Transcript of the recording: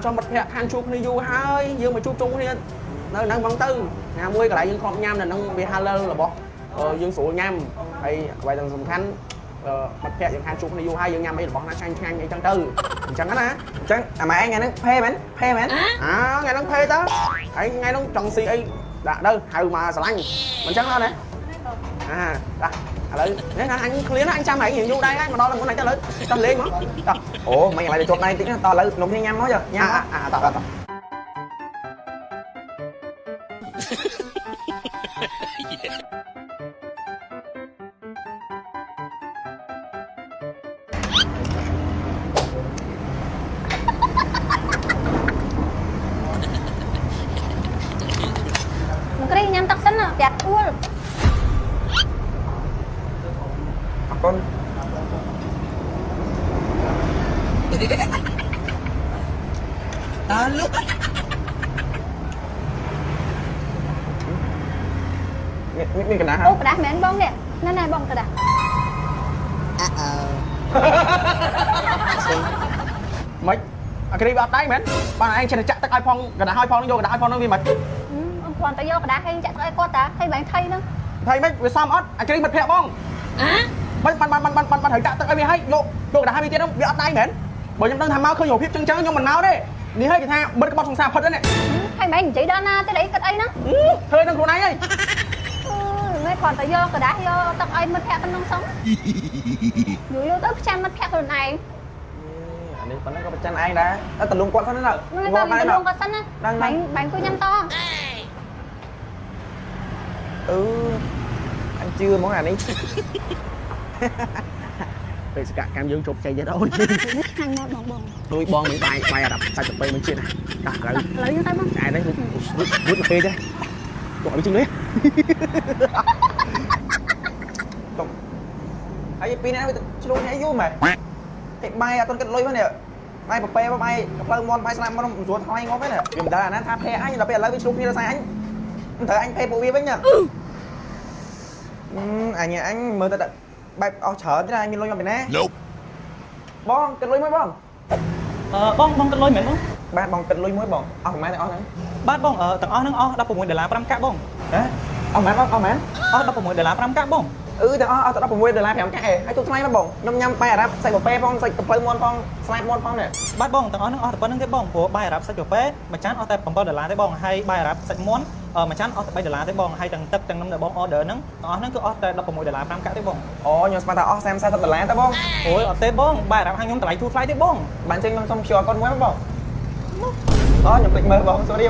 ចុះមិត្តភក្តិខានជួបគ្នាយូរហើយយើងមកជួបជុំគ្នានៅហ្នឹងហ្មងទៅណាមួយកន្លែងយើងធ្លាប់ញ៉ាំនៅហ្នឹងវា halal របស់យើងស្រួលញ៉ាំហើយអ្វីដែលសំខាន់មិត្តភក្តិយើងខានជួបគ្នាយូរហើយយើងញ៉ាំអីរបស់ណាឆ្ងាញ់ឆ្ងាញ់អីចឹងទៅអញ្ចឹងណា អញ្ចឹងអាម៉ែឯងថ្ងៃហ្នឹងផេមែនផេមែន អើថ្ងៃហ្នឹងផេតើហើយថ្ងៃហ្នឹងចង់ស៊ីអីដាក់ទៅហៅមកស្រឡាញ់មិនចឹងណាអាដាក់ឥឡូវនេះណាអញឃ្លានអញចាំឯងរៀងយូរដែរហើយមកដល់មុនអញទៅឥឡូវតោះលេងមកតោះ អូមិនឥឡូវទៅជាប់ដៃតិចណាតោះឥឡូវនំគ្នាញ៉ាំមកញ៉ាំ អាតោះតោះ មកគ្រីញ៉ាំទឹកសិនណាប្រយ័ត្នអួល អរគុណ តើលុក មានកណ្ដាស់ អូក្តាស់មែនបងនេះណែណែបងក្តាស់ មិនអាគ្រីវាអត់ដៃមែនបានឯងចេះតែចាក់ទឹកឲ្យផងកណ្ដាស់ឲ្យផងយកកណ្ដាស់ឲ្យផងនឹងវាមិន អូនគ្រាន់តែយកក្តាស់ឲ្យចាក់ទឹកឲ្យគាត់តាឲ្យបែងថៃហ្នឹង ថៃមិនវាសមអត់អាគ្រីមិត្តភក្តិបងមិនបានបានបានបានបានត្រូវចាក់ទឹកឲ្យវាឲ្យយកយកកណ្ដាស់ឲ្យវាទៀតហ្នឹងវាអត់ដៃមែនបើខ្ញុំដឹងថាមកឃើញរូបភាពចឹងចឹងខ្ញុំមិនមកទេនេះហើយគេថាមិត្តក្បត់សង្សារផុតហ្នឹង ហើយបែងនិយាយដល់ណាទៀតអីគិតអីហ្នឹង ធ្វើនឹងខ្លួនឯងហើយ អឺមិនគ្រាន់តែយកក្តាស់យកទឹកឲ្យមិត្តភក្តិប៉ុណ្ណឹងសោះយូរយូរទៅផ្ចាំមិត្តភក្តិខ្លួនឯង អានេះប៉ុណ្ណឹងក៏ប្រច័នឯងដែរតែតលងគាត់សិនទៅ មើលទៅលងគាត់សិនណាបែងបែងគួយញ៉ាំត អឺអញជឿហ្មងអានេះ បេសកកម្មយើងជោគជ័យទៀតអូន ខាងមកបងបង ដូចបងមិនបាយបាយអារ៉ាប់សាច់កាហ្វេមួយជាតិណាដាក់ឥឡូវ ឥឡូវយើងទៅបង ឆ្អែតហើយរួចរួចមកពេលទេទុកឲ្យវាជិះនេះ តុកហើយពីណាវាឆ្លងនេះយូរម៉េចគេបាយអត់ទាន់គិតលុយមកនេះបាយប្រពេបាយផ្លូវមន់បាយស្លាប់មន់ស្រួលថ្លៃងាប់ហ្នឹងវាមិនដឹងអាណាថាផេអញដល់ពេលឥឡូវវាឆ្លងគ្នាដល់ស្អែកអញមិនត្រូវអញផេពួកវាវិញណាអញអញមើលទៅបែបអស់ច្រើនទេអញមានលុយមកពីណាបងគិតលុយមួយបង អឺបងបងគិតលុយមែនបង បាទបងគិតលុយមួយបងអស់ប្រហែលទាំងអស់ហ្នឹង បាទបងទាំងអស់ហ្នឹងអស់16ដុល្លារ5កាក់បង ហ៎អស់ប្រហែលបងអស់ប្រហែល អស់16ដុល្លារ5កាក់បង អឺទាំងអស់អស់តែ16ដុល្លារ5កាក់ឯងហើយទូថ្លៃមកបងខ្ញុំញ៉ាំបាយអារ៉ាប់សាច់កាហ្វេផងសាច់កាហ្វេមាន់ផងស្លាបមាន់ផងនេះ បាទបងទាំងអស់ហ្នឹងអស់តែប៉ុណ្្នឹងទេបងព្រោះបាយអារ៉ាប់សាច់កាហ្វេមួយចានអស់តែ7ដុល្លារទេបងហើយបាយអារ៉ាប់សាច់មាន់មួយចានអស់តែ3ដុល្លារទេបងហើយទាំងទឹកទាំងនំដែលបង order ហ្នឹងទាំងអស់ហ្នឹងគឺអស់តែ16ដុល្លារ5កាក់ទេបង អូខ្ញុំស្មានថាអស់30 40ដុល្លារតើបង អូយអត់ទេបងបាយអារ៉ាប់ហាងខ្ញុំតម្លៃធូរថ្លៃទេបង បានចេញខ្ញុំសុំ QR code មួយមកបងអូខ្ញុំភ្លេចមើលបង sorry.